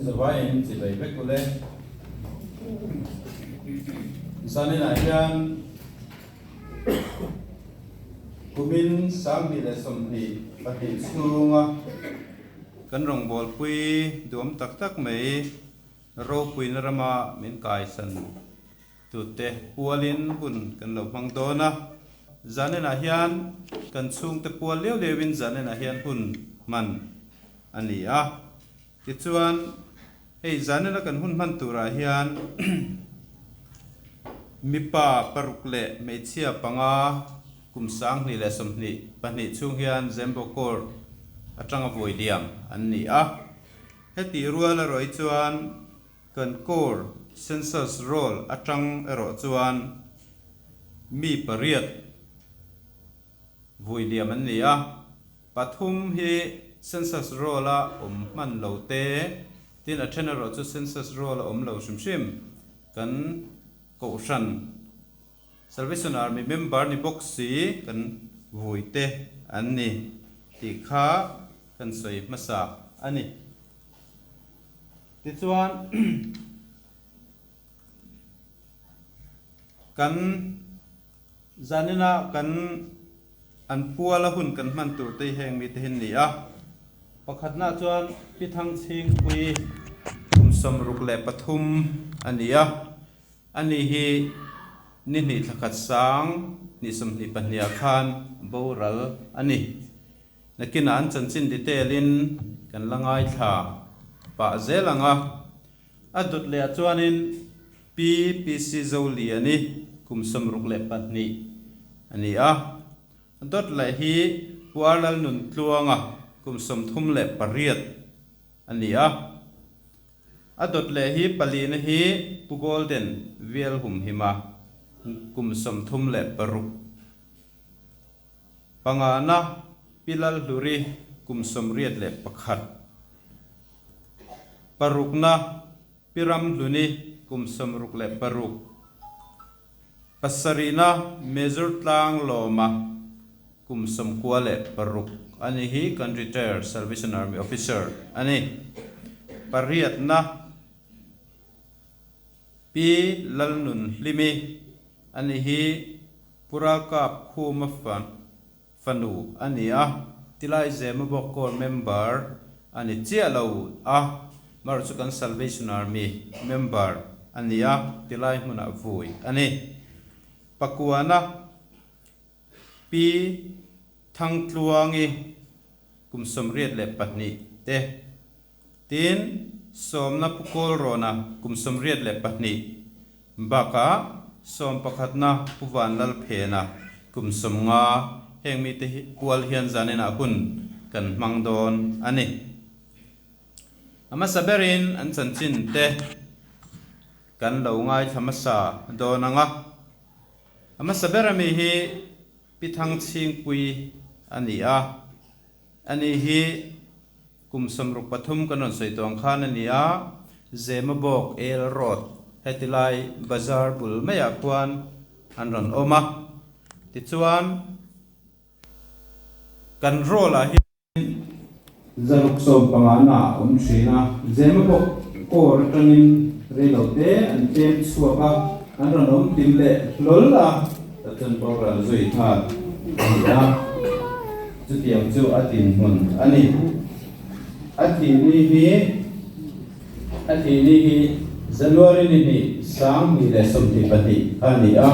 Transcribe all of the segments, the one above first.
Zavaiin chibai vek ule. Zaninah hian kumin 2022 chhunga kan rawngbawlpui duam tak tak mai ropuina rama min kaisan tute pualin hun kan lo hmang dawn a. Zaninah hian kan chhungte pual liau liauin zaninah hian hun hman a ni a. Tichuan, hei zanina kan hun hman turah hian mipa paruk leh hmeichhia panga kum 2022 chhung hian Zembo Court atanga vawi liam an ni a. Hetih rual erawh hi chuan kan Court Census Roll atang erawh chuan mi pariat vui liam an ni a. Pathum hi Census Roll-a awm hman lo te, tin a then erawh chu Census Roll-a awm lo hrim hrim kan Kohhran Salvation Army member ni bawk si kan vui te an ni tih kha kan sawi hmasa a ni. Tichuan kan Zanina kan an puala hun kan hman tur te hi heng mite hi an ni a, pakhatna chuan Pi Thangchhingpui kum 63 a ni a, ani hi ni hnih thla khat sang hnih 22 ah khan boral a ni. Nakinah an chanchin detail in kan la ngaithla pah zel ang a. A dawt leh ah chuanin Pi PC Zoliani kum 62 a ni a. A dawt leh hi Pu Arlal Nuntluanga kum 38 a ni a. A dawt leh hi palina hi Pu Golden Vial Humhima kum 36. Pangana Pi Lalhluri kum 81. Parukna Pi Ramhluni kum 66. Pasarihna Major Tlang Lawma kum 96 a ni hi kan retired Salvation Army officer a ni. Pariatna Pi Lalnun Hlimi a ni hi Pu Ralkap Khuma fanu a ni a, tilai Zema bawk Corps member a ni chiah lo a, marawh chu kan Salvation Army member a ni a, tilai hmunah vui a ni. Pakuana Pi Thangtluangi kum 82 te, tin sawmna Pu Kawlrawna kum 82 Bakah sawmpakhatna Pu Vanlalphena kum 50 heng mite hi kual hian zaninah hun kan hmang dawn a ni. A hmasa berin an chanchin te kan lo ngaithla hmasa dawn ang a. A hmasa ber ami hi Pi Thangchhingpui a ni a, ani hi Kum 63 kan rawn sawi tawh ang khan a ni a, Zemabawk El Road heti lai bazar bul maiah khuan an rawn awm a. Tichuan, kan roll ah hian zaruk 15 na a awm thin a, Zemabawk kawr atangin reilote an tlem chhuak a, an rawn awm hlim leh hlawl a, tah chuan boral zui nghal a ni a. Chutiang chu a dinhmun a ni. A thih ni hi A thih ni hi January ni hnih 2022 kha a ni a,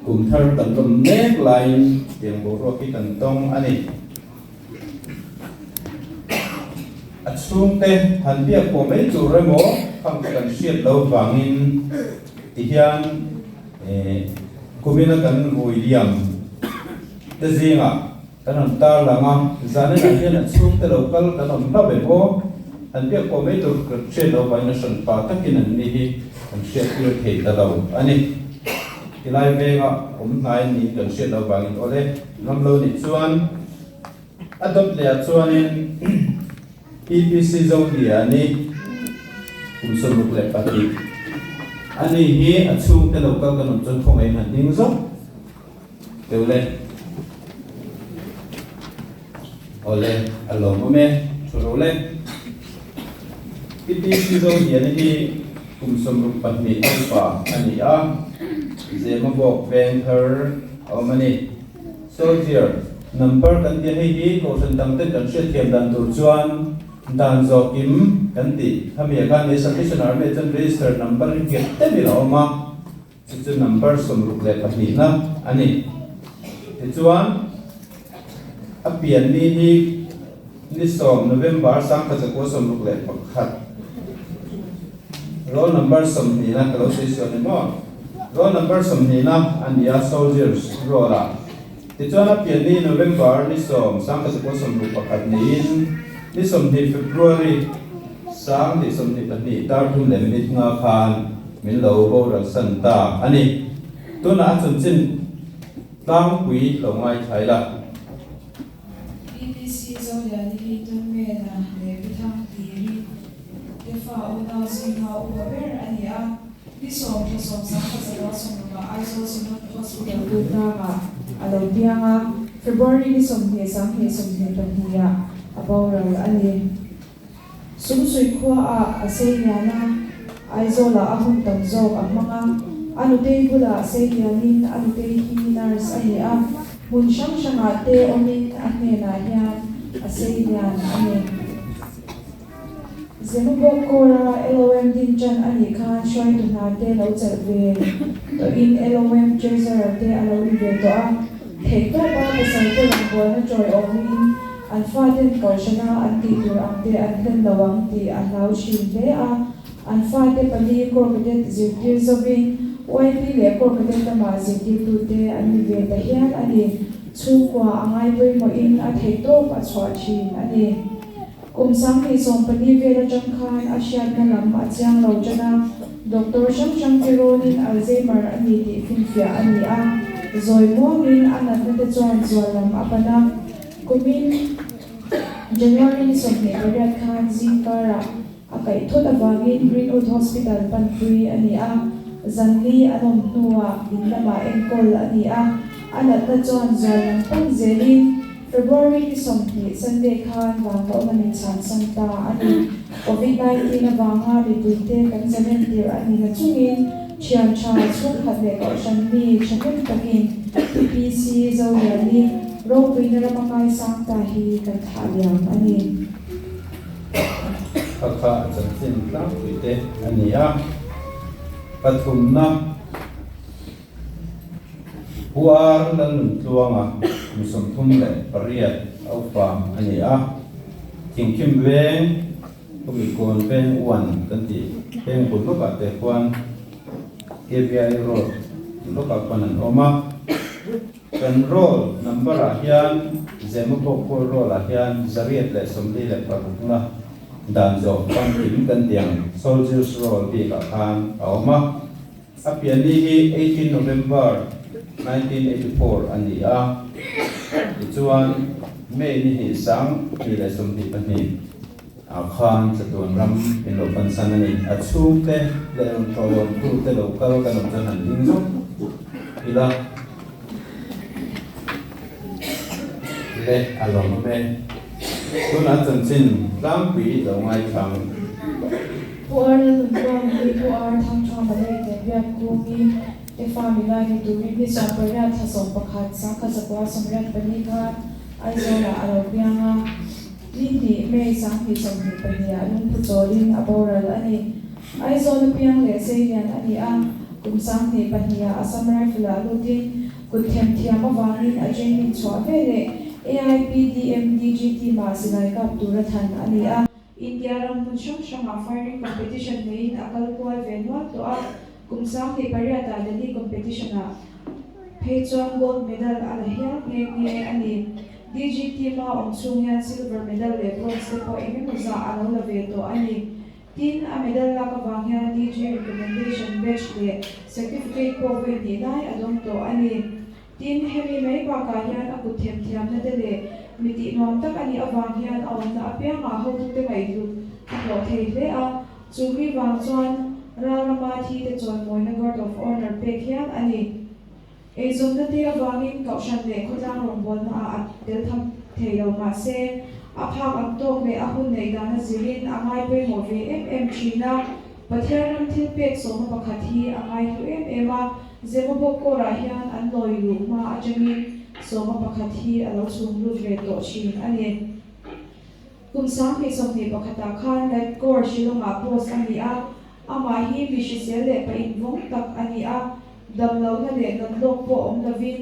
kum thar kan lawm mek laiin tiang boruak hi kan tawng a ni. A chhungte han biak pawh mai tur emaw khang chu kan hriat lo vangin. Tihian kumina kan vui liam te zingah kan rawn tarlang a, zaninah hian a chhungte lo kal kan awm hlauh em aw? Han biak pawh mai tur kan hriat loh vangin a hran pa takin an ni hi kan hriat tir thei ta lo a ni. Tilai venga awm hnai niin kan hriat loh vangin awle ngam lo nih chuan a dawt leh ah chuanin PPC Zoliani kum 62 a ni hi a chhungte lo kal kan awm chuan khawngaihin han ding zawk teuh le. Awle a lawmawm e, thu ro le. PPC Zoliani hi kum 62 upa a ni a, Zemabawk veng thar a awm a ni. Soldier, number kan tia hei hi kohhran dang ten kan hriatthiam dan tur chuan dan zawhkim kan tih khami ah khan he Salvation Army ah chuan register number hi nghet deuhin a awm a, chu chu number 62 na a ni. Tichuan a pian ni hi ni 10 November 1961 roll number 20 na ka lo sawi sual ni maw? Roll number 20 na a ni a Soldiers roll ah. Tichuan a pian ni November ni 10 1961 niin ni 20 February 2022 dar thum leh minute nga khan min lo boral san ta a ni. Tunah a chanchin tlangpui lo ngaithla ila. BBC Zoliani hi Tunmena leh Bithang Tiri te fa unau zinga upa ber a ni a. Ni 10 thla 10 1960ah Aizawl Synod Hospital Kultlangah a lo piang a, February ni 20 2022 ah a boral a ni. Sumsui khuaah a seilian a, Aizawlah a hun tam zawk a hmang a. A nutei bulah seilianin a nutei hi nurse a ni a, hmun hrang hrangah te awmin a hnenah hian a seilian a ni. Zemabawk Corps-a LOM din tan a nih khan hruaitu hna te lo chelh ve tawhin LOM Treasurer te a lo ni ve tawh a. Theihtawpa pasal te rawngbawlna tawiawmin an faten kohhrana an tih tur ang te an hlen lo ang tih a hlau thin hle a. An fate pali Corps Cadet zirtir zovin YP leh Corps Cadet lamah zirtirtute an ni ve ta hial a ni. Chhungkua a ngai pawimawhin a theihtawp a chhuah thin a ni. Kum 2014 vel atang khan a hriatna lam a chiang lo tan a, doctor hrang hrang te rawnin Alzheimer a ni tih finfiah a ni a, zawi muangin a natna te chuan zual lam a pan a. Kumin January ni 28 khan zingkarah a kaih thut avangin Greenwood Hospital panpui a ni a, zan li an awm hnuah in lamah enkawl a ni a, a natna chuan zual lam pan zelin February ni 20 Sunday khan vanlawma min chhansan ta a ni. Covid 19 avanga mipuite kan zalen tirh a ni na chungin thian tha chhungkhat leh kohhran mi thahnem takin PPC Zoliani ropuina rama kaisang ta hi kan thlah liam a ni. Kha kha a chanchin tlangpui te a ni a, pathumna. Pu Ar Lalnuntluanga kum 38 a upa a ni a, Thingkhim veng, Khawmikawn veng uan kan tih veng bul lawkah te khuan KVI Road lawkah khuan an awm a. Kan roll number ah hian Zemabawk Kawl roll ah hian 146 na dan zawh famkim kan tih ang Soldiers Roll bikah khan a awm a. A pianni hi 18 November 1984 a ni a, tichuan May ni hnih 2022 ah khan chatuan ram min lo pansan a ni. A chhungte leh rawn tawiawmtu te lo kal kan awm chuan han ding zawk ila leh a lawmawm e. Tunah chanchin tlangpui lo ngaithlang. Pu Ar Lalnuntluang hi Pu Ar Thangtha Malay nen biak kung i te fa mila ni turin ni 18 thla 11 1984 khan Aizawl-ah a lo piang a. Ni hnih May 2022 ah lungphu chawlin a boral a ni. Aizawl a piang leh seilian a ni a, kum 2002 ah Assam Rifle-ah lutin kut themthiam avangin a training chhuah veleh AIPDM DG team-ah silai kap tura thlan a ni a. India ram hmun hrang hrangah firing competition neiin a kal kual ve nual tawh a. Kum 2008 ah Delhi competition ah phei chuan gold medal a la hial nghe nghe a ni. DG team a awm chhung hian silver medal leh bronze te pawh eng emaw zah a lo la ve tawh a ni. Tin, a medal lak avang hian DG recommendation badge leh certificate pawh vawi hnih lai a dawng tawh a ni. Tin, hemi mai bakah hian a kut themthiamna te leh mi tih nuam tak a nih avang hian a awmna apiangah hotute ngaihhlut a hlawh thei hle a. Chu mi vang chuan ral rama thi te chawimawina Guard of Honour pek hial a ni. Eizawnna te avangin Kohhran leh khawtlang rawngbawlna ah a tel tham thei lo mahse, a phak ang tawk leh a hun neih dana zirin a ngai pawimawh ve em em thin a. Pathian ram thil pek sawma pakhat hi a ngai hlu em em a, Zemabawk kawrah hian an lawi luh hma atangin sawma pakhat hi a lo chhung lut ve tawh thin a ni. Kum 2021 ah khan Ledcor Shillong-ah post a ni a, amah hi mi hrisel leh pa invawng tak a ni a, damlohna leh nat lawk pawh awm lovin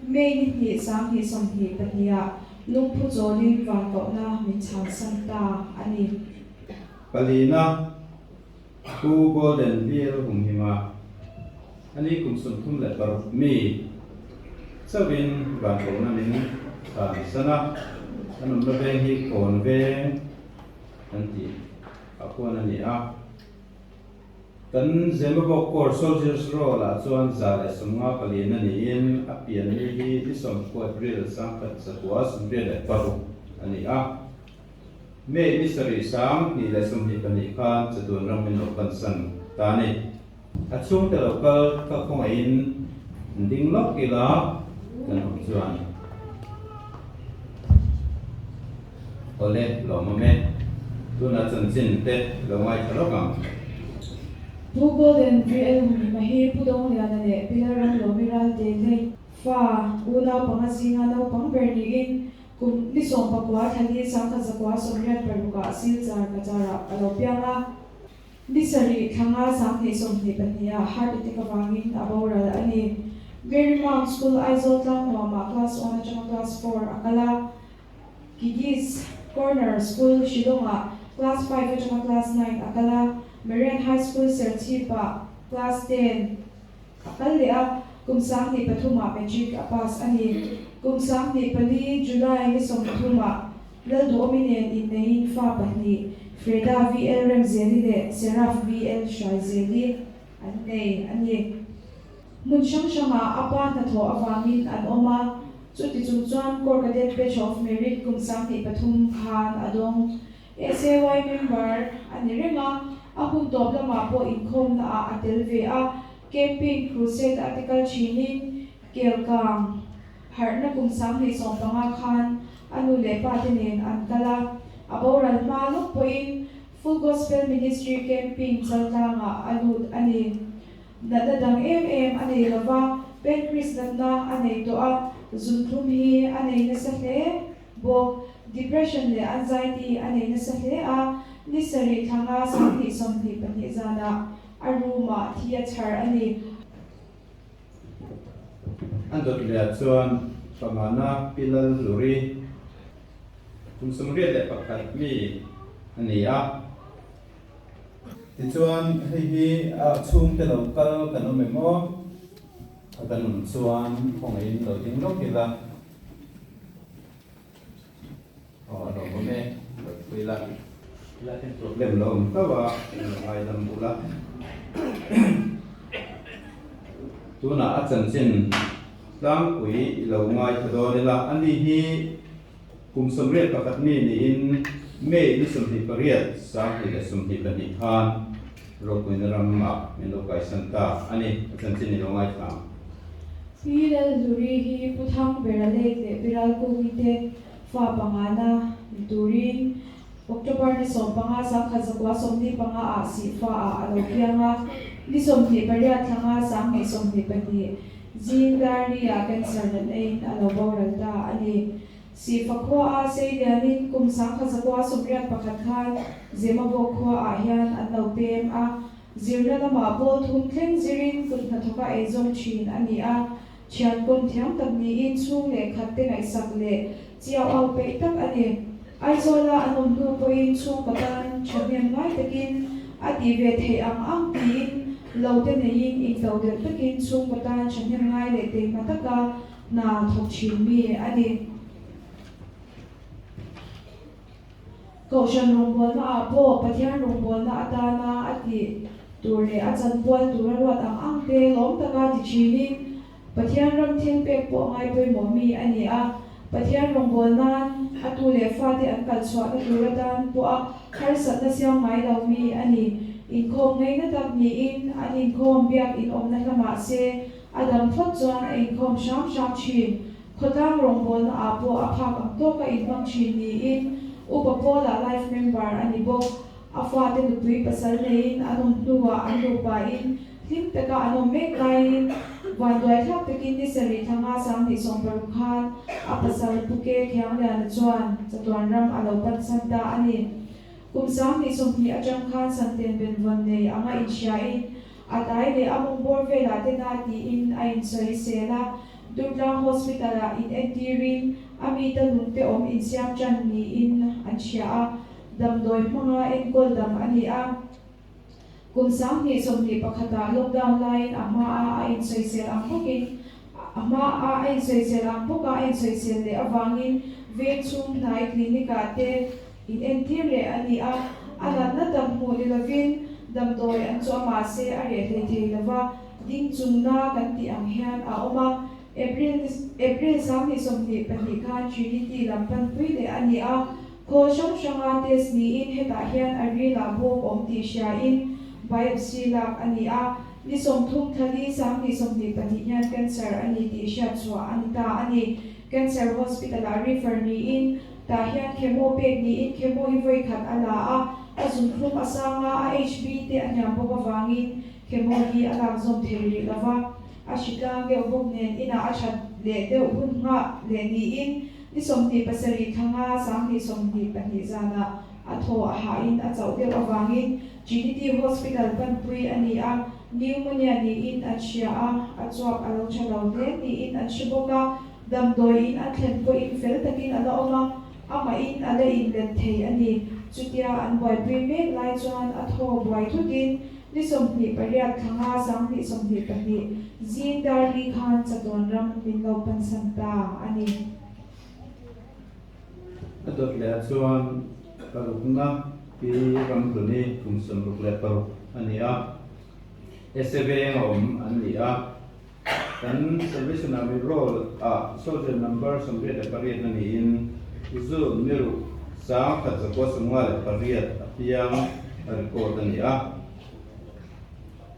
May ni hnih 2022 ah lungphu chawlin vankohna min chhansan ta a ni. Palina, Pu Golden Hill humhima a ni kum 36 mi chauhin vankohna min chhansan a, an awmna veng hi Kawn veng an tih ah khuan a ni a. Kan Zemabawk Corps Soldiers Roll ah chuan 154 a niin a pian ni hi ni 10 April 1986 a ni a. May ni sarih 2022 khan chatuan ram min lo pansan ta a ni. A chhungte lo kal ka khawngaihin an ding lawk ila kan awm chuan awle lawmawm e. Tunah chanchin te lo ngaithla lawk ang. Pu Golden VL Humhima hi Pu Dawngliana leh Pi Lalramlawmi Ralte hlei fa unau panga zinga naupang ber niin Kum ni 19 thla ni 1986 ah Silchar Kacharah a lo piang a. Ni sarih thla nga 2022 ah heart attack avangin a boral a ni. Mary Mount School Aizawl Tlangnuamah class one atanga class four a kal a. Kiddies Corner School Shillong-ah class five atanga class nine a kal a. Marian High School Serchhip-ah class ten A kal leh a, kum 2003 ah matric a pass a ni. Kum 2004 July ni 30 ah Lalduhawmi nen inneiin fa pahnih, Freda VL Remzeli leh Seraph VL Hruaizeli an nei a ni. Hmun hrang hrangah a pa hnathawh avangin an awm a, chuti chung chuan Corps Cadet Badge of Merit kum 2003 khan a dawng. SAY member a ni reng a, a hun tawp lamah pawh inkhawmna ah a tel ve a, camping, crusade a ti kal thinin Kelkang harhna kum 2015 khan a nu leh pa te nen an kal a, a boral hma lawk pawhin Full Gospel Ministry camping chaltlangah a lut a ni. Natna dang em em a nei lova, pancreas natna a nei tawh a, zunthlum hi a nei nasa hle. Bawk, depression leh anxiety a nei nasa hle a, ni sarih thla nga 2022 zanah a room ah thi a chhar a ni. A dawt leh chuan pangana Pi Lalhluri kum 81 mi a ni a. Tichuan hei hi a chhungte lo kal kan awm em aw? A kan awm chuan khawngaihin lo ding lawk ila. Aw a lo awm e, lo thui la. Helai hian problem lo awm hlauh a, lo ngaidam bul a. Tunah a chanchin tlangpui i lo ngaithla dawn ila, ani hi kum 81 mi niin May ni 28, 2022 khan ropuina ramah min lo kaisan ta a ni, a chanchin i lo ngaithla ang. Pi Lalhluri hi Pu Thangbera lake leh Pi Ralkungi te fa pangana ni turin October ni 15 1925 ah Sihfa ah a lo piang a, ni 28 thla nga 2022 zing dar li ah cancer natna in a lo boral ta a ni. Sihfa khua a sei lianin kum 1981 khan Zemabawk khua ah hian an lo pem a. Zirna lamah pawl thum thleng zirin kut hnathawka eizawng thin a ni a, thian kawm thiam tak niin chhung leh khat te ngaihsak leh chiau au peih tak a ni. Aizawla an awm hnu pawhin chhungkaw tan thahnem ngai takin a tih ve theih ang ang tiin Lo te neiin intodelh takin chhungkaw tan thahnem ngai leh teihma taka hna thawk thin mi a ni. Kohhran rawngbawlna ah pawh Pathian rawngbawlna atana a tih tur leh a chanpual tura ruat ang ang te lawm taka ti thinin Pathian ram thil pek pawh ngai pawimawh mi a ni a. Pathian rawngbâwl nân a tu leh fate an kal chhuahna tur atân pawha harsatna siam ngai lo mi a ni. Inkhâwm ngaihna tak niin an inkhâwm biak inawmna hla mah se, a dam phawt chuan a inkhâwm hrâm hrâm ṭhîn. Khawtlâng rawngbâwlna ah pawh a phâk ang tâwka inhmang ṭhîn niin Upa Paula life member a ni bawk. A fate nupui pasal neiin an awm hnuah an nupain hlim taka an awm mek laiin vanduaithlak takin ni sarih thanga 2016 khan a pasal Pu Ke Khiangliana chuan chatuan ram a lo pansan ta a ni. Kum 2020 atang khan Santen benvawn nei anga inhriain a tai leh a mawng bawr velah te na tiin a insawisel a, Durtlang Hospital-ah inentirin a mita lungte awm insiam tan niin an hria a. Damdawi hmanga enkawl dam a ni a, kum 2021 ah lockdown laiin a hmaa a insawisel ang bawkin a hmaa a insawisel ang bawka a insawisel leh avangin veng chhung hnai clinic ah te inentir leh a ni a, a natna tam hmuh ni lovin damdawi an chu a mahse a reh hlei thei lova, ding chungna kan tih ang hian a awm a, April April 2022 khan Trinity lam panpui leh a ni a. Khawl hrang hranga test niin hetah hian a rilah bawk awm tih hriain biopsy lak a ni a, ni 30 thla li 2022 hian cancer a ni tih hriat chhuah a ni ta a ni. Cancer Hospital-ah refer niin tah hian chemo pek niin chemo hi vawi khat a la a, a zunthlum a sang a, a HB te a hniam bawk avangin chemo hi a lak zawm thei rih lo va, a hritlang deuh bawk nen inah a that leh deuh hun nghah leh niin Ni 27 thla nga 2022 zanah a thaw a hahin a chauh deuh avangin Trinity Hospital panpui a ni a, pneumonia niin an hria a, a chuap a lo tha lo hle niin an hre bawk a, damdawi in an thlen pawhin fel takin a la awm a, amahin a la inlet thei a ni. Chutia an buaipui mek lai chuan a thaw buai thutin ni 28 thla nga 2022 zing dar li khan chatuan ram min lo pansan ta a ni. A dawt leh ah chuan parukna pi Ramhluni kum 66 a ni a, Ese veng a awm an ni a. Kan Salvation Army Roll ah Soldier Number 88 na niin June ni ruk 1958 a piang a record a ni a.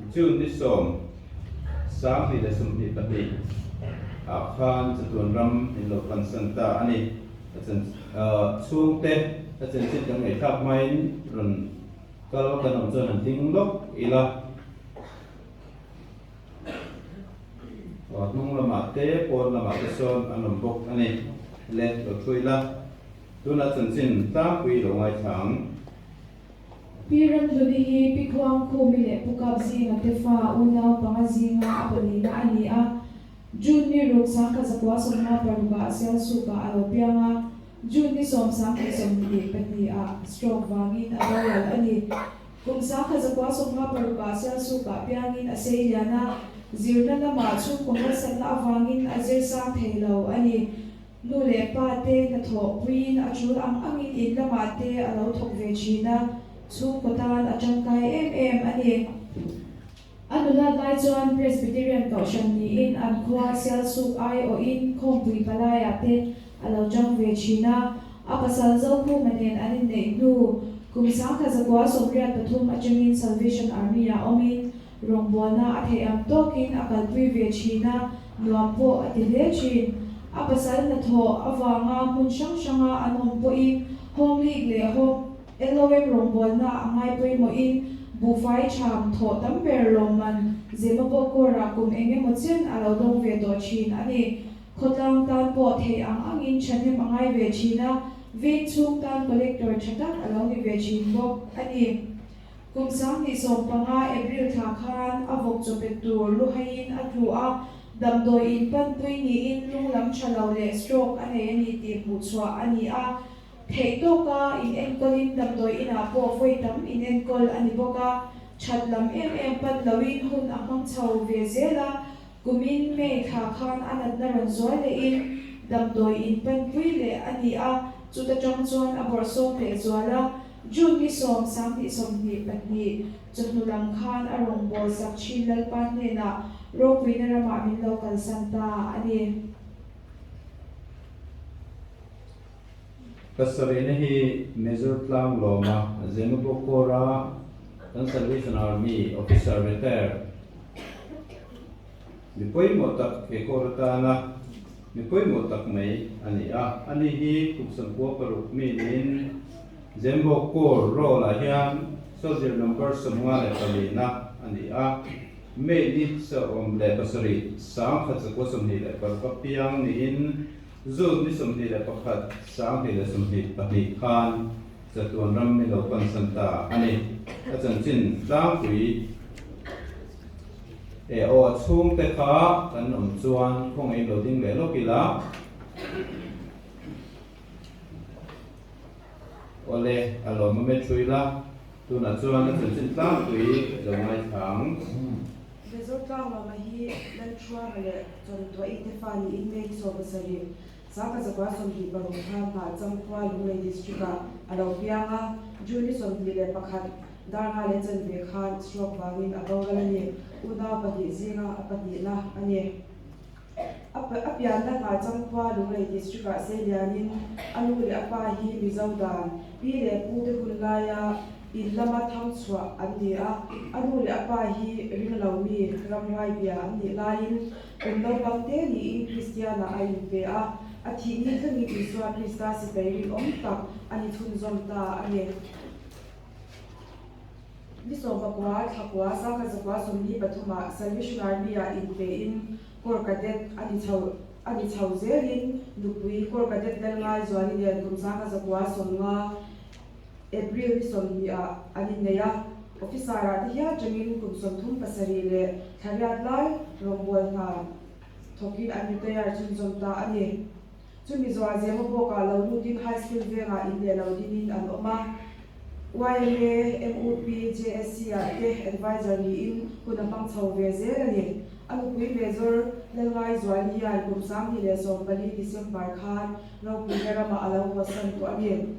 June ni 10, 2022 ah khan chatuan ram in lo pansan ta a ni. A chhungte a chanchin kan ngaihthlak hmain rawn kal kan awm chuan han ding lawk ila. Hnung lamah te pawn lamah te sawn an awm bawk a ni. Le lo thu ila, tunah chanchin tlangpui lo ngaithla ang. Pi Ramhluni hi Pi Khuang Khumi leh Pu Kap Zinga te fa unau panga zinga a palina a ni a. June ni ruk 1956 ah Sialsuk ah a lo piang a, June ni 10 2022 ah stroke vangin a boral a ni. Kum 1956 ah Sialsuk ah piangin a sei lian a, zirna lamah chhungkaw harsatna avangin a zir sang thei lo a ni. Nu leh pa te hnathawh puiin a tul ang angin in lamah te a lo thawk ve thin a, chhungkaw tan a tangkai em em a ni. A nulat lai chuan Presbyterian Kohhran niin an khua Sialsuk aiawhin khawmpui palaiah te a lo tang ve thin a, a pasal Zokhuma nen an inneih hnu kum 1983 atangin Salvation Army-ah awmin Rawngbawlna a theih ang tawkin a kalpui ve thin a, nuam pawh a ti hle thin. A pasal hnathawh avanga hmun hrang hranga an awm pawhin Home League leh Home LOM rawngbawlna a ngai pawimawhin buhfai tham thawh tam ber lawmman Zemabawk kawrah kum eng emaw chen a lo dawng ve tawh thin a ni. Khawtlang tan pawh theih ang angin thahnem a ngai ve thin a, veng chhung tan collector tha tak a lo ni ve thin bawk a ni. Kum 2015 April thla khan a vawk chawpet tur luhaiin a tlu a, damdawi in panpui niin lung lam tha lo leh stroke a nei a ni tih hmuhchhuah a ni a. Theih tawka in enkawlin damdawi inah pawh vawi tam in enkawl a ni bawk a. That lam em em pan loin hun a hmang chho ve zel a, kumin May thla khan a natna rawn zual lehin damdawi in panpui leh a ni a, chuta tang chuan a bawrhsawm leh zual a, June ni 10, 2022 chawhnu lam khan a rawngbâwl sak thin Lalpa hnenah ropuina ramah min lo kalsan ta a ni. Ka sarihna hi Major Tlanglawma Zemabawkawra kan Salvation Army Officer Retire mi pawimawh tak he court atana mi pawimawh tak mai a ni a. Ani hi kum 96 mi niin Zembawkawr role ah hian Soldier number 54 na a ni a. May ni 17, 1926 a piang niin June ni 21, 2022 khan chatuan ram mi lo pansan ta a ni. A chanchin tlangpui e aw a chhungte kha kan awm chuan khawngaih lo ding leh lawk ila. Awle, a lawmawm e thu ila, tunah chuan a chanchin tlangpui lo ngaithla ang. Resort Tlanglawma hi Lalthuama leh Chawmtuaih te fa niin May 17, 1926 khan Hnahchangkhua Lunglei District-ah a lo piang a, June ni 21, dar nga leh chanve khan stroke vangin a boral a ni. Unau pahnih zinga a pahnihna a ni. A a pianna Hnahchangkhua Lunglei District-ah seilianin a nu leh a pa hi Mizo dan, pi leh pu te hun laia in lama thang chhuah an ni a, a nu leh a pa hi ringlo mi ramhuai bia an nih laiin kum naupang te niin Kristianah a inpe a, a thih ni thlengin Isua Krista sipai rinawm tak a ni chhunzawm ta a ni. Ni 19 thla kua 1943ah Salvation Army-ah inpein Corps Cadet a ni chho a ni chho zelin nupui Corps Cadet Lalngaizuali nen kum 1950 April ni 20 ah an innei a, Officer ah te hian tangin kum 37 leh thla riat lai rawngbâwl hna thawkin an retire chhunzawm ta a ni. Chumi zuah Zema bawkah lo lutin High School vengah in leh lo dinin an awm a, yma, MUP, JSC ah te advisor niin hun a hmang chho ve zel a ni. A nupui Major Lalngaizuali hian kum 2014 December khan ropuina ramah a lo hawnsan tawh a ni.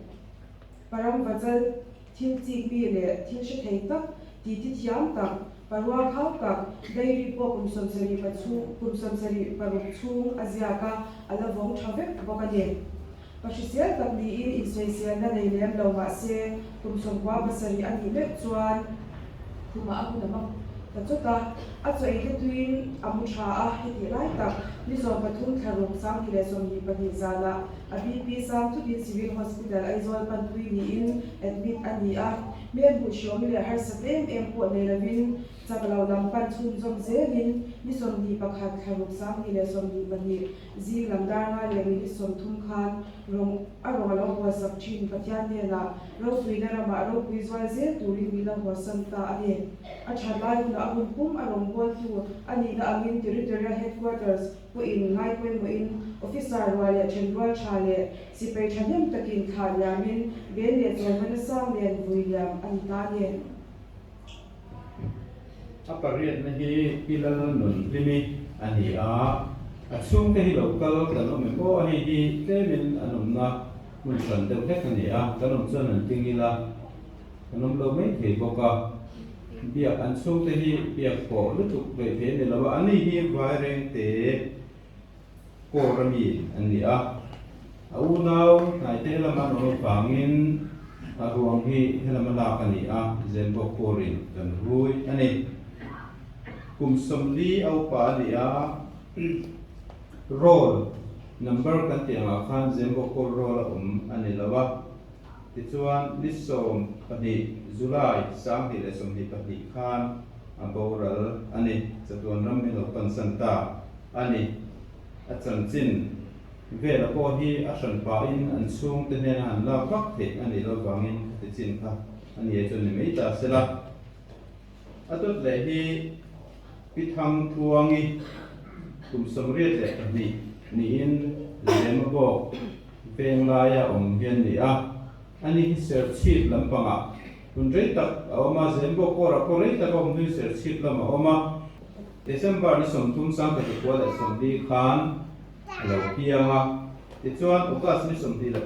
Param Vachal thil chik mi leh thil hre thei tak, titi thiam tak, parua khau tak, diary pawh kum 70 pa chhung kum 76 chhung a ziak a, a la vawng tha vek bawk a ni. Pa hrisel tak niin insawiselna nei lem lo mah se, kum 97 a nih meuh chuan khumah a hun a hmang ta chawt a, a chaw ei te tuiin a mu tha a, hetih lai tak ni 13 thla ruk 2022 zanah A BP sang thutin Civil Hospital Aizawl panpui niin admit a ni a, hmel hmuh hriawm leh harsat em em pawh nei lovin chak lo lam pan chhunzawm zelin ni 21 thla ruk 2022 zing lam dar nga leh minute 30 khan rawng a rawng a lo huasak thin Pathian hnenah ropuina ramah ropui zual zel turin min lo huasan ta a ni. A that lai hunah a hun pum a rawngbawltu a nihna angin Territorial Headquarters Pawhin ngai pawimawhin officer rual leh thenrual tha leh sipai thahnem takin thlah liamin bel leh chawlhna sang nen vui liam a ni ta a ni. A pariatna hi Pi Lalnunhlimi a ni a, a chhungte hi lo kal kan awm em aw, hei hi tlemin an awmna hmun hran deuh hlek a ni a, kan awm chuan an ting ila kan awm lo mai thei bawk a. Biak an chhungte hi biak pawh lutuk hleih thei a ni lo a, ani hi Vairengte Corps a mi an ni a, a unau hnaite lama an awm avangin a ruang hi helama lak a ni a, Zembawk Corps-in kan hrui a ni. Kum 40 a upa a ni a, roll number kan tih angah khan Zembawk Corps roll a awm a ni lo a. Tichuan, ni 12 July 2022 khan a boral a ni. Chatuan ram min lo pansan ta a ni. A chanchin vela pawh hi a hran pahin an chhungte hnena han lak vak theih a nih loh vangin khati chin kha a ni e chuan ni mai ta sela. A dawt leh hi Pi Thangtluangi kum 82 niin Zemabawk veng laia awm hi an ni a, ani hi Serchhip lampangah Hun rei tak a awm a, Zembawk kawrah pawh rei tak a awm hnuin Serchhip lamah a awm a. December ni 30 1940 khan a lo piang a, tichuan August ni 23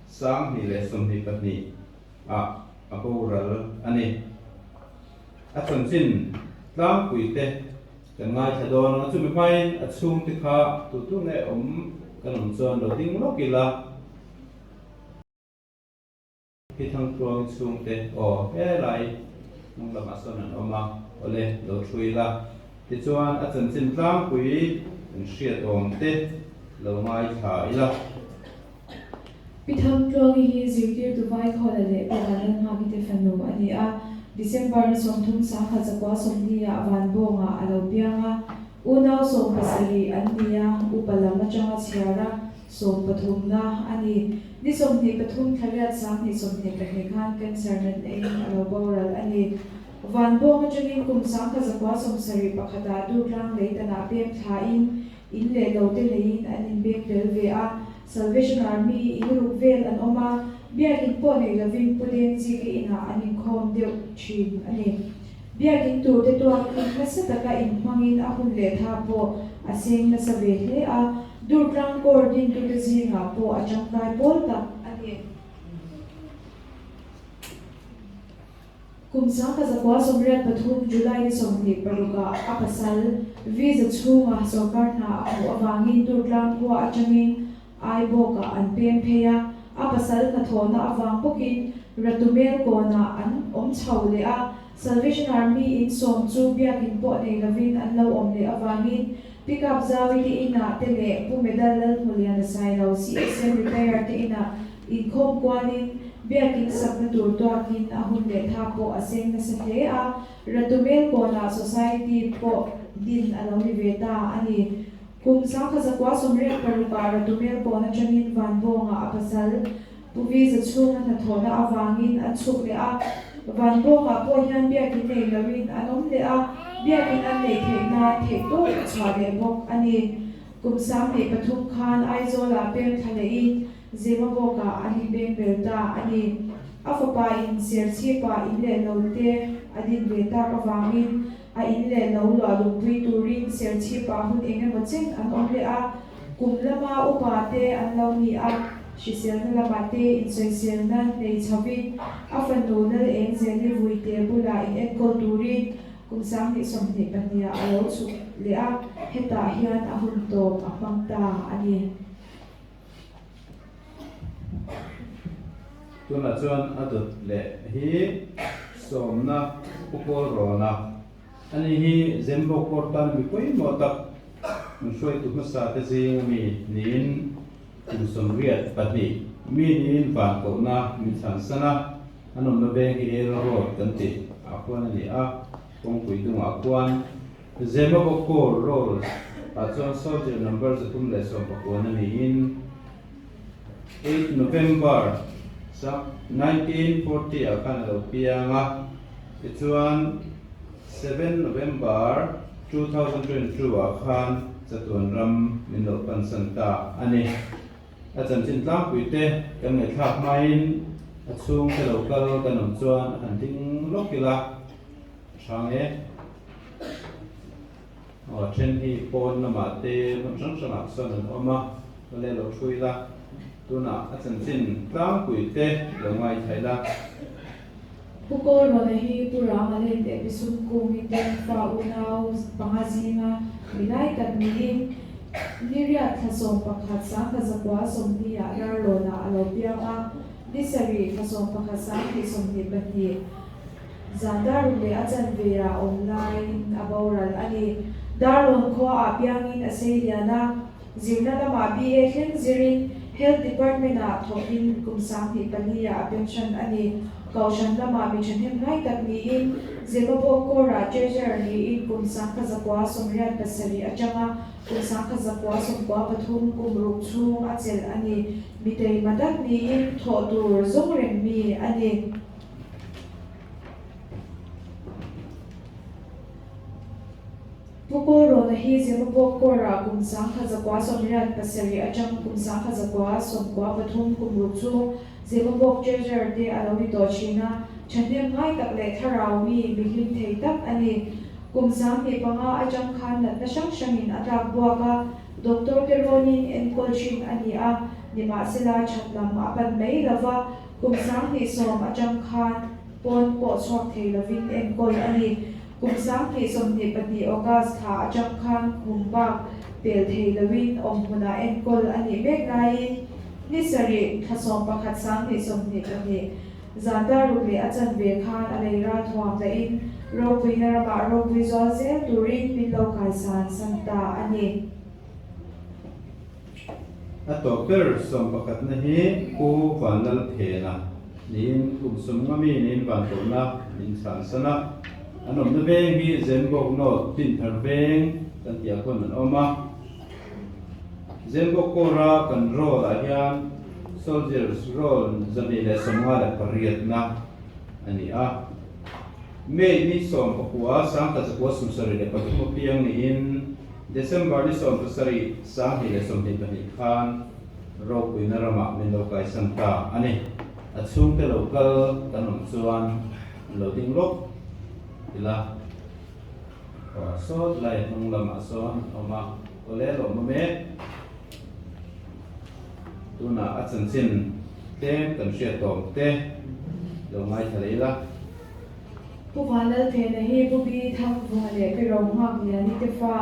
2022 ah a boral a ni. A chanchin tlangpui te kan ngaithla dawn ang a, chumi hmain a chhungte kha tutu nge awm kan awm chuan lo ding lawk ila. Hi Thangtluangi chhungte aw helai hnung lamah sawn an awm a, awle lo thu ila. Tichuan a chanchin tlangpui kan hriat awm te lo ngaithla ila. Pi Thangtluangi hi zirtirtu Vaikhawla leh Pu Vanlalnghaki te fanu a ni a, December ni 30 1940 ah Vanbawngah a lo piang a, unau 17 an ni a, upa lam atanga chhiar a, Sawmpathumna a ni. Ni 23 thla riat 2022 khan cancer natna in a lo boral a ni. Vanbawng atangin kum 1971 ah Durtlang leitanah pem thlain in leh lo te leiin an inbeng tel ve a. Salvation Army in ruk vel an awm a, biakin pawh nei lovin Pu Dengzika inah an inkhawm deuh thin a ni. Biakin tur te tuakin nasa taka inhmangin a hun leh tha pawh a seng nasa ve hle a. Durtlang Corps dintute zingah pawh a tangkai pawl tak a ni. Kum 1983 July ni 26 ah a pasal visa chhunga sorkar hna a hmuh avangin Durtlang khua atangin Aibawkah an pem phei a, a pasal hnathawhna avang bawkin Ratumel kawnah an awm chho leh a, Salvation Army in sawm chu biakin pawh nei lovin an lo awm leh avangin Pickup Zawi te inah te leh Pu Medal Lalhmuliana Sailo CSM Retire te inah inkhawm kualin biakin sakna tur tuakin a hun leh tha pawh a seng nasa hle a, Ratumel kawnah Society pawh din a lo ni ve ta a ni. Kum 1986 ah Ratumel kawn atangin Vanbawngah a pasal Pu Visa chhunga hnathawhna avangin an chhuk leh a, Vanbawngah pawh hian biakin nei loin an awm leh a, biakin an neih theih nan theihtawp a chhuah leh bawk a ni. Kum 23 khan Aizawlah pem thla lehin Zemabawkah an inbeng bel ta a ni. A fapa in Serchhipa in leh lo te a din ve tak avangin a in leh lo luah lungpui turin Serchhipa hun eng emaw chen an awm leh a, Kum lama upa te an lo ni a, hriselna lamah te insawiselna nei chhovin a fanu Lal Engzeli Vuite bulah in enkawl turin kum 2022 ah a lo chhuk leh a, hetah hian a hun tawp a hmang ta a ni. Tunah chuan a dawt leh hi sawmna Pu Kawl Rawna Ani hi Zembawk Court tan mi pawimawh tak an hruaitu hmasa te zing ami niin kum 82 mi niin van kohna min chhan san a, an awmna veng hi El Road kan tih ah khuan a ni a, kawngpui dungah khuan Zemabawk Corps Rolls ah chuan Soldier Number 319 a niin 8 November 1940 ah khan a lo piang a, tichuan 7 November 2022 ah khan chatuan ram min lo pansan ta a ni. A chanchin tlangpui te kan ngaihthlak hmain a chhungte lo kal kan awm chuan a han ding lawk ila a hrang e. Aw a then hi pawn lamah te hmun hrang hrangah sawn an awm a, awle lo thu ila tunah a chanchin tlangpui te lo ngaithla ila. Pu Kawlrawna hi Pu Rama len leh Pi Sumkungi te fa unau panga zinga mi lai tak niin ni riat thla 11 1940 ah Darlawnah a lo piang a, ni sarih thla 11 2022. Zan daruk leh a chanve ah awm laiin a boral a ni. Darlawn khua ah piangin a sei lian a, zirna lamah BA thleng zirin Health Department ah thawkin kum 24 ah a pension a ni. Kohhran lamah mi thahnem ngai tak niin Zemabawk Corps-ah Treasurer niin kum 1987 atanga kum 1993 kum ruk chhung a chelh a ni. Mi teima tak niin thawh tur zawng reng mi a ni. Pu Kawlrawna hi Zemabawk Corps-ah kum 1987 atang kum 1993 kum ruk chhung Zemabawk Treasurer te a lo ni tawh thin a. Thahnem ngai tak leh thlarau mi mi hlim thei tak a ni. Kum 25 atang khan natna hrang hrangin a tlak buak a, doctor te rawnin enkawl thin a ni a, nimahsela that lam a pan mai lo va, kum 2010 atang khan pawn pawh chhuak thei lovin enkawl a ni. Kum 2022 August thla atang khan khum bak pel thei loin awm hmunah enkawl a nih mek laiin ni sarih thla 11 2022 Zan daruk leh a chanve khan a lei ral thuam dahin ropuina ramah ropui zual zel turin min lo kaisan san ta a ni. A tawp ber sawmpakhatna hi Pu Vanlalphena niin kum sawmnga mi niin Vanpawlhna min chhansan a. An awmna veng hi Zembawk North Dinthar veng kan tih ah khawn an awm a. Zembawk Corps-a kan role-ah hian Soldiers role 258 na a ni a. May ni 19 1973 a piang niin December ni 17 2022 khan ropuina ramah min lo kaisan ta a ni. A chhungte lo kal kan awm chuan lo ding lawk ila. Aw sawt lai hnung lamah sawn an awm a, awle lawmawm e. Tunah a chanchin tlem kan hriat tawm te lo ngaithla leh ila. Pu Vanlalphena hi Pu Bi Thangvunga leh Pi Rohngak Liani te fa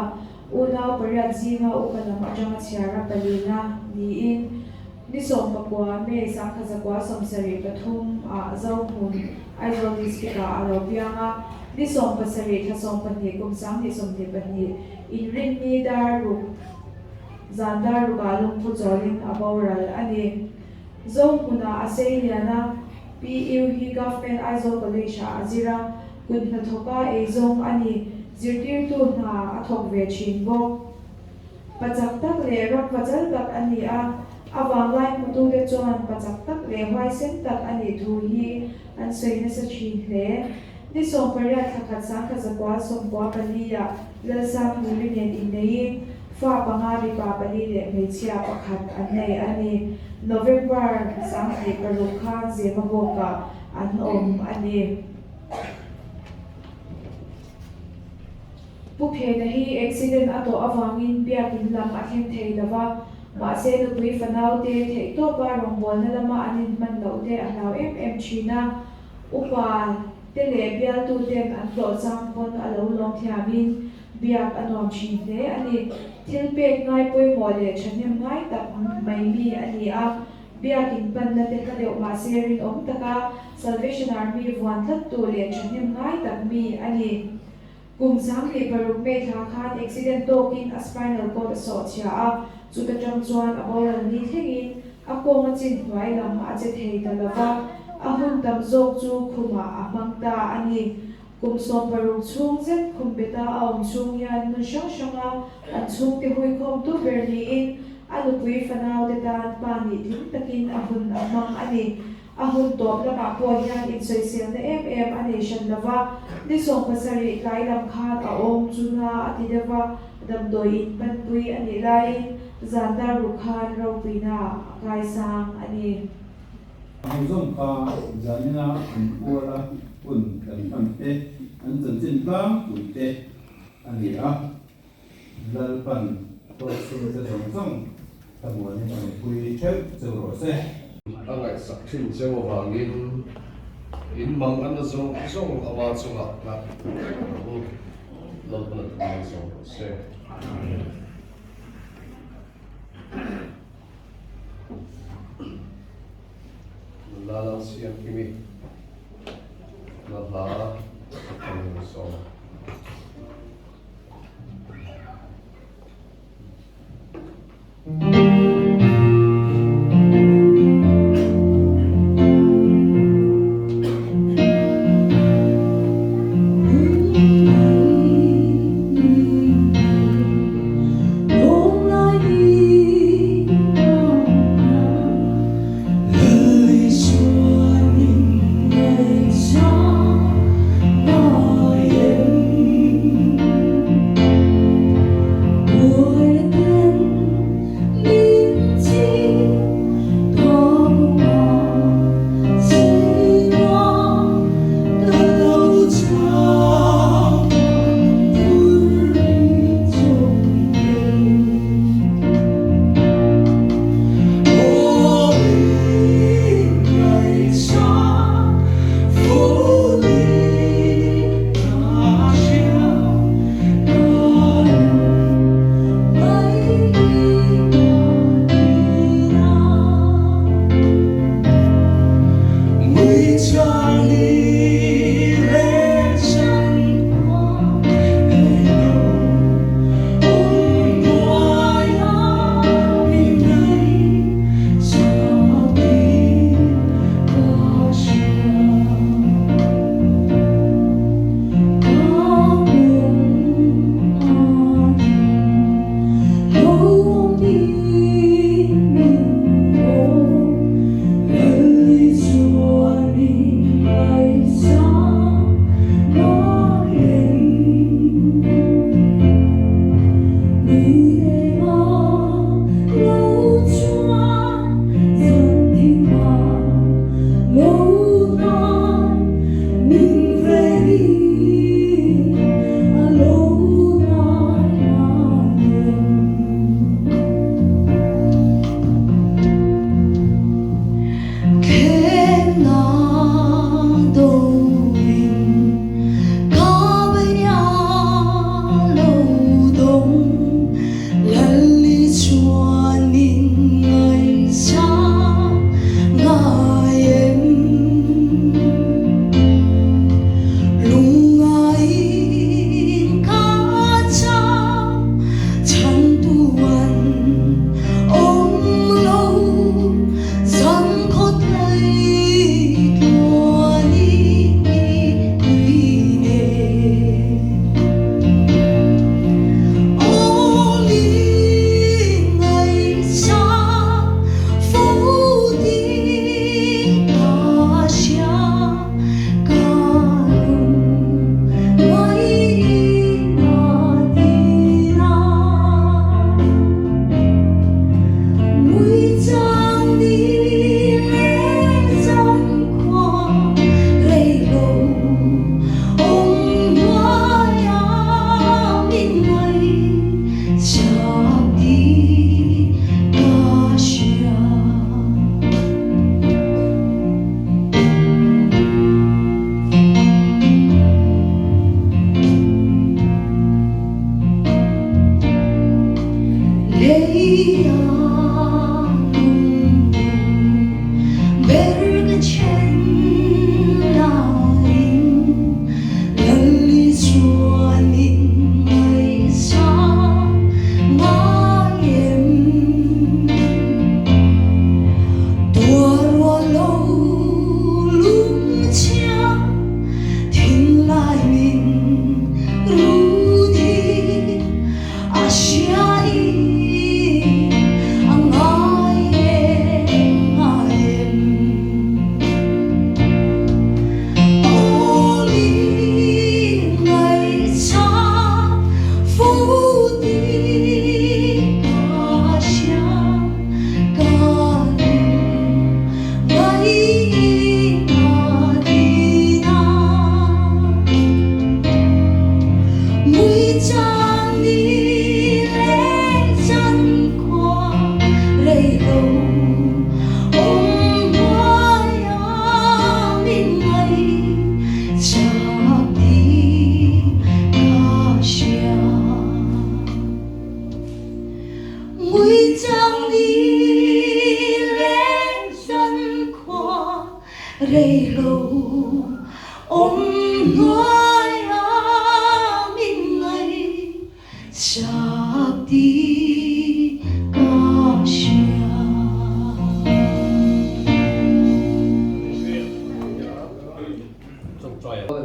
unau pariat zinga upa lam atanga chhiara palina niin ni 19 May 1973 ah Zohmun, Aizawl District ah a lo piang a, ni 17 thla 12 kum 2022 inrinni dar ruk zan dar rukah lungphu chawlin a boral a ni. Zohmunah a sei lian a, PU hi Government Aizawl College ah a zir a, kut hnathawka eizawng a ni, zirtirtu hna a thawk ve thin bawk. Pachak tak leh ram vachal tak a ni a, a vanglai hmutute chuan pachak tak leh huaisen tak a nih thu hi an sawi nasa thin hle. Ni 18 thla khat 1994 ah Lalsanghlui nen inneiin fa panga mipa pali leh hmeichhia pakhat an nei a ni. November 26 khan Zemabawkah an awm a ni. Pu Phena hi accident a tawh avangin biakin lam a thleng thei lo va, mahse nupui fanaute theihtawpa rawngbawlna lama an inhman loh te a hlau em em thin a. Upa te leh bialtuten an tlawh chang pawn a lo lawm thiamin biak a nuam thin hle a ni. Thil pek ngai pawimawh leh thahnem ngai tak mai mi a ni a, biakin panna te hla deuh mahse rinawm taka Salvation Army vuan tlattu leh thahnem ngai tak mi a ni. Kum 26 May thla khan accident tawkin a spinal cord a sawh chhia a, chuta tang chuan a boral ni thlengin a kawng a chin hnuai lam a che thei ta lo va, a hun tam zawk chu khumah a hmang ta a ni. Kum 16 chhung zet khum beta a awm chhung hian hmun hrang hranga an chhungte huikhawmtu ber niin a nupui fanaute tan pa nih tling takin a hun a hmang a ni. A hun tawp lamah pawh hian insawiselna em em a nei hran lo va, ni 17 tlai lam khan a awm chu na a ti deuh va, damdawi in panpui a nih laiin zan dar ruk khan ropuina a kaisang a ni. A ho zawng kha zanina an puala hun kan hman te, an chanchin tlangpui te a ni a. Lalpan tawhchhungte zawng zawng thlamuanin a mipui theuh cheu rawh se. A ngaihsak thin cheu avangin in mang a na zawng zawng ama chungah ngah vek rawh u. Lalpan a thlamuan zawng rawh se. Nula Lalsiamkimi na hla a thlamuan zawng.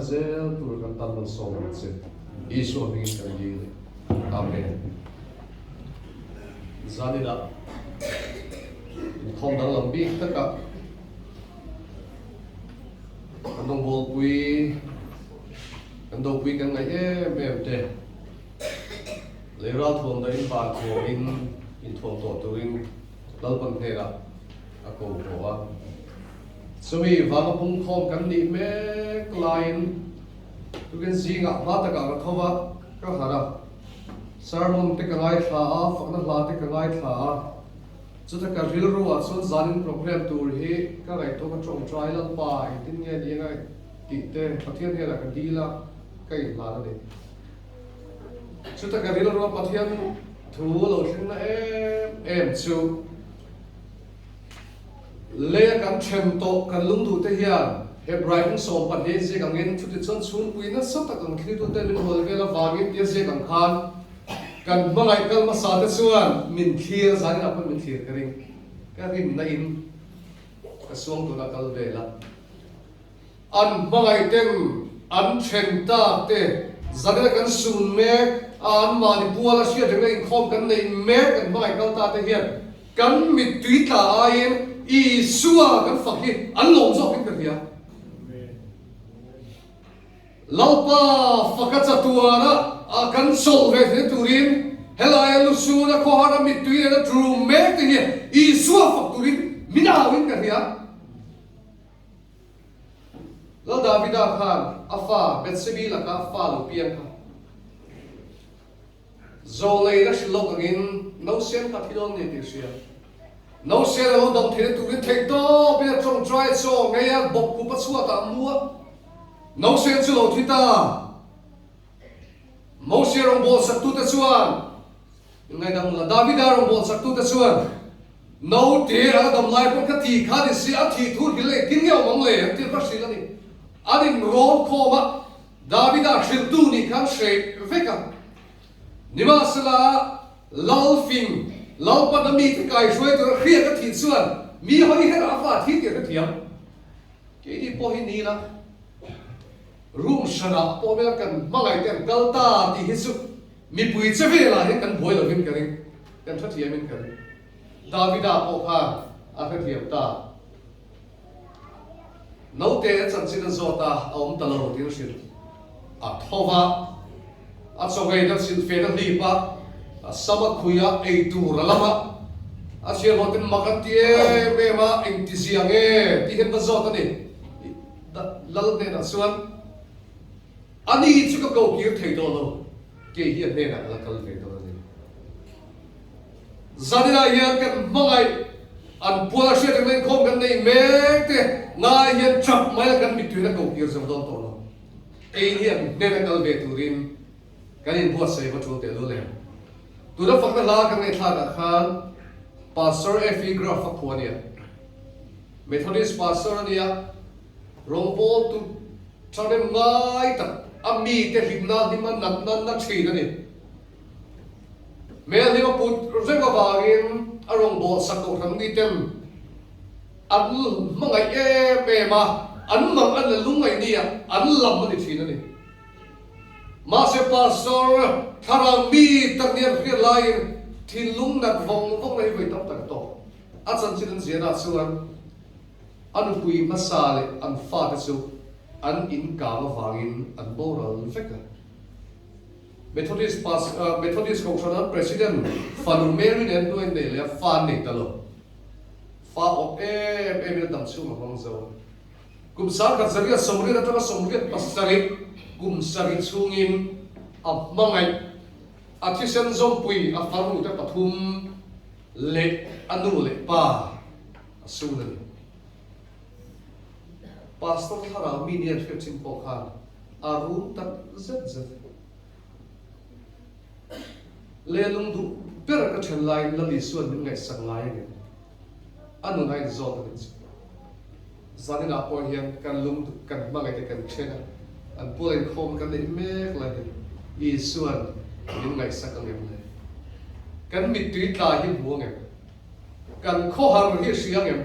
Zel tur kan tan malsawm ang che. Isua hmingin kan dil e. Amen. Zaninah inkhawm danglam bik takah kan rawngbawlpui, kan dopui kan ngaih em em te lei ralthuam dahin van thuamin inthuam tawh turin Lalpan hnenah a ko haw a. Chumi vanga pungkhawm kan nih mek laiin tukin zingah hma takah ka tho va, ka harh a. Sermon te ka ngaithla a, fakna hla te ka ngaithla a. Chuta ka rilru ah chuan zanin program tur hi ka ngaihtuah ka tawngtai Lalpa engtin nge ni anga tih te Pathian hnenah ka dil a, ka inhlan a ni. Chuta ka rilru a Pathian thu lo thlengna em em chu Leia kan then tawh kan lungduh te hian Hebrai hung 12 ziak angin chutichuan chhungpui nasa tak ang thlirtute min hual vel avangin tia ziak ang khan kan hmangaih kal hmasa te chuan min thlir zanin ah pawh min thlir ka ring ka rinna in ka suang tuna kal vel a. An hmangaih ten an then tak te zanina kan sun mek a, an mahni pual a hriat rengna inkhawm kan nei mek kan hmangaih kal ta te hian kan mittui tla aiin Isua kan fak hi an lawm zawk in ka hria. Lalpa faka chatuana a kan chawlh ve theihna turin helaia lusuna khawhara mittui nena tum mek te hian Isua fak turin min au in ka hria. Lal Davida khan a fa Bethsebi laka fa lo piang kha Zawlei la hrilh lawk angin Nausen kha thi dawn ni tih hria. Nausen a lo dam theihna turin theih tawpin a tawngtai chaw ngei a, bawkkup a chhuatah a mu a, Nausen chu lo thi ta. Mosia rawngbâwl saktute chuan Ngaidam la, Davida rawngbâwl saktute chuan, Naute a la dam lai pawh ka ti kha ni si, a thih thu hrilh engtin nge awm ang le? An ti va hrilh a ni. An inrawn khawm a, Davida hrilhtu nih khan hreh vek a. Nimahsela, Lalfing, Lalpan a mite kaihruai tura hriat a thih chuan mi hawi herah a fa a thi tih a hrethiam. Keini pawh hi ni la. Room hranah pawh vel kan hmangaih te an kal ta tih hi chu mipui che velah hian kan buai lovin ka ring, kan hrethiamin ka ring. Davida pawh khan a hrethiam ta. Naute a chanchin a zawt a, a awm ta lo tiin hrilh a tho va, a chawngei a chilhfen a hlip a, a sam a khui a, ei tur a lam a, a thianhaw ten mak an ti em em a, engtizia nge tih hian va zawt a ni. Lal hnenah chuan, A ni chu ka ko kir thei tawh lo, kei hi a hnenah ka la kal ve dawn a ni. Zaninah hian kan hmangaih an pual a hriat reng inkhawm kan nei mek te ngai hian chap mai la kan mittuiin a ko kir zo dawn tawh lo. Kei hi an hnena kal ve turin kan inbuatsaih va tul teh lul em. Tuna fakna hla kan ngaihthlakah khan Pastor F.E. Gruff a phuah a nia. Methodist Pastor a nia, rawngbawltu thahnem ngai tak, a mite hlimna hlima natna na thin a ni. Hmel hlim a put reng avangin a rawngbâwl sak kohhran miten an hmangaih em em a, an mang an la lungngaih nia an lam a ni thin a ni. Mahse Pastor thlarau mi tak nia hriat laiin thinlung nat vawng vawng na hi vawi tam tak a tawk. A chanchin an zianah chuan a nupui hmasa leh an fate chu an inkang avangin an boral vek a. Methodist pas Methodist Kohhran an President fanu Mary nen hnu a inneih leh a fa an nei ta lo. Fa awp em em in a dam chhung a hmang zo. Kum 1100 sawmriat atanga 87 kum sarih chhungin a hmangaih a thisen zawmpui a farnu te pathum leh a nu leh pa a sun a ni. Pastor thlarau mi nia hriat chin pawh khan a rum tak zet zet. Lelung duh ber ka then laiin Lal Isua'n min ngaihsak ngai a ni. A nun a inzawt a nih chu. Zaninah pawh hian kan lung duh kan hmangaih te kan then a, an pual inkhawm kan neih mek lai hian Isua'n min ngaihsak ang em le? Kan mittui tla hi hmu ang em? Kan khawhar hi hria ang em?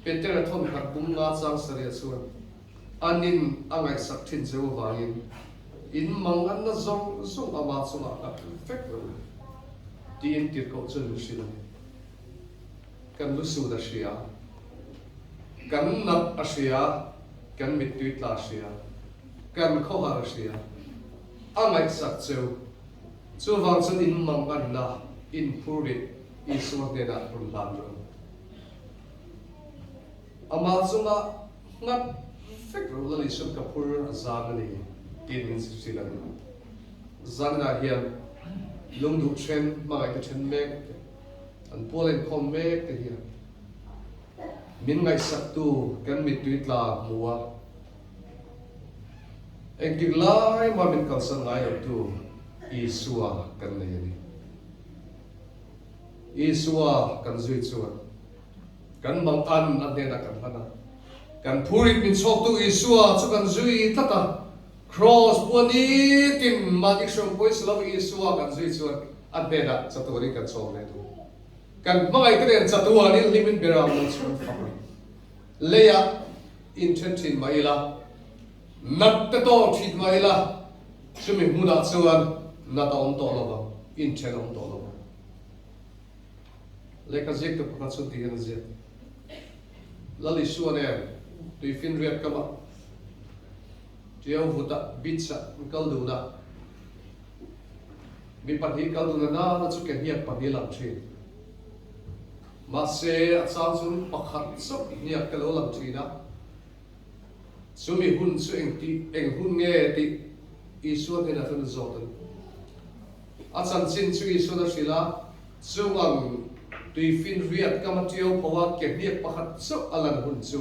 Petera thawnkhat bung nga chang sarih chuan an in a ngaihsak thin cheu avangin in mang an na zawng zawng ama chungah nghat vek lo le tiin tirhkoh chuan min hrilh a ni. Kan lusun a hria, kan nat a hria, kan mittui tla a hria, kan khawhar a hria, a ngaihsak cheu. Chuvang chuan in mang an na in phur rit Isua hnenah rawn hlan rawh u. Amah chunga nghat vek rawh Lal Isuan ka phur a zang a ni tiin min zirtir a ni. Zaninah hian lungduh then, hmangaihte then mek te, an pual inkhawm mek te hian min ngaihsaktu kan mittui tla hmu a, engtik lai mah min kalsan ngai lotu Isua kan nei a ni. Isua kan zui chuan kan mang an a hnenah kan hlan a, kan phurit min chhawktu Isua chu kan zui tlat a, Kraws pua nitin mahni hreawm pawisa lo Isua kan zui chuan a hnenah chatuanin kan chhawk leh duh. Kan hmangaihte nen chatuanin hlimin beram lo chhun fak a ni. Leiah inthen thin mah ila, nat te tawk thin mah ila, chumi hmunah chuan nat a awm tawh lo vang, inthen a awm tawh lo vang. Lehkha ziaktu pakhat chu tihian a ziak, Lal Isua nen tuifinriat kamah Tiau vutah beach-ah an kal dun a, mi pahnih kal dun a nana chu ke hniak pahnih lang thin. Mahse, a chang chuan pakhat chauh hniak te lo lang thin a, chumi hun chu engti eng hun nge tih Isua hnenah chuan a zawt a ni. A chanchin chu Isuan a hrilh a, chung ang tuifinriat kama tiau pho a ke hniak pakhat chauh a lan hun chu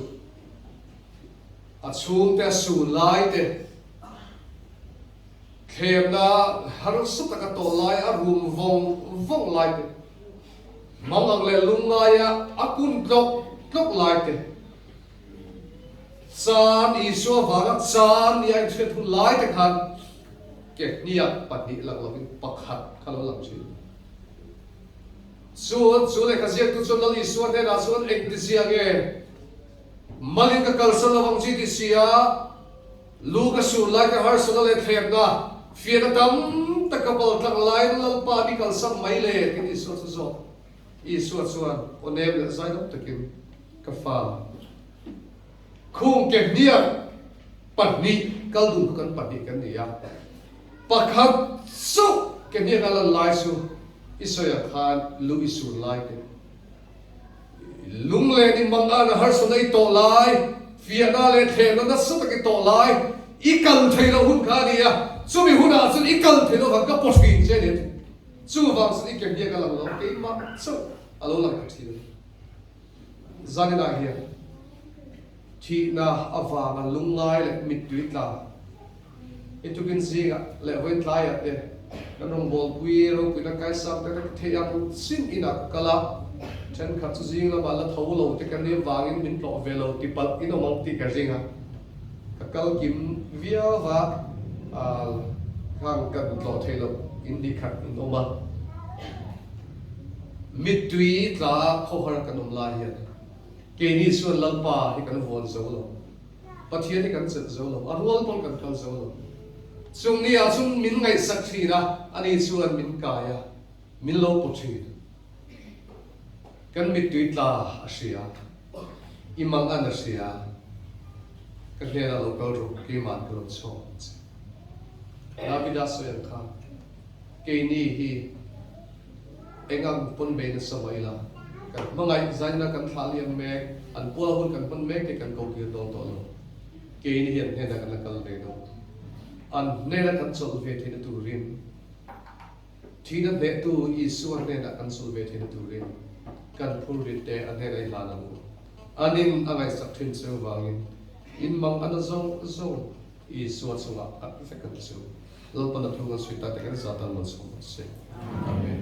a chhungte a sun lai te, thlemna harsa taka tawh lai a rum vawng vawng lai te, Mang ang leh lungngaia a kun tlawk tlawk lai te, Caan Isua vanga caan nia inhriat hun lai te khan ke hniak pahnih lang lovin pakhat kha lo lang thin. Chu chu lehkha ziaktu chuan Lal Isua hnenah chuan engtizia nge malin ka kalsan lovang chi ti si a, Lu ka sur lai ka harsatna leh thlemna fiahna tam tak ka bal tlang laiin Lalpa mi kalsan mai le tiin Isua chu zawt. Isua chuan aw nem leh zaidawm takin ka fa khung ke hniak pahnih kal dun kha kan pahnih kan ni a, pakhat chauh ke hniak a lan lai chu i sawi ang khan lu i sur lai te Lunglen i mang an a harsatna i tawh lai, fiahna leh thlemna nasa tak i tawh lai, i kal thei loh hun kha a ni a, chumi hunah chuan i kal thei loh vang ka paw thin che a ni a ti. Chuvang chuan i ke hniak a lang lo, keimah chauh a lo lang ta thin a ni. Zaninah hian thihna avanga lungngai leh mittui tla i tukin zingah leh vawiin tlaiah te. Kan rawngbawlpui ropuina kaisang te ka theih ang chin inah ka kal a, thenkhat chu zing lamah la tho lo te ka nih avangin min tlawh ve lo ti palh in awm ang tih ka ring a. Ka kal kim viau va, khang kan tlawh theih loh in ni khat in awm a. Mittui tla khawhar kan awm lai hian keini chuan Lalpa hi kan vuan zo lo. Pathian hi kan chelh zo lo, a rual pawn kan kal zo lo. Chung ni ah chuan min ngaihsak thin a, ani chuan min kai a, min lo paw thin. Kan mittui tla a hria, i mang an a hria, ka hnenah lo kal rawh, keimah ka rawn chhuak ang che. Davida sawi ang khan, keini hi Eng ang pawn bei nasa mah ila, kan hmangaih zaina kan thlah liam mek, an pual hun kan hman mek te kan ko kir dawn tawh lo. Keini hi an hnenah kan la kal ve dawn. An hnena kan chawlh ve theihna turin, thihna hnehtu Isua hnenah kan chawlh ve theihna turin kan phurrit te a hnenah i hlan ang u. Anin a ngaihsak thin che vangin in mang a na zawng zawng Isua chungah a vek ang chu. Lalpan a thu kan sawi ta te kan zat an malsawm rawh se. Amen.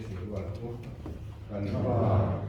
Beisei rual ang u. Kan Pa.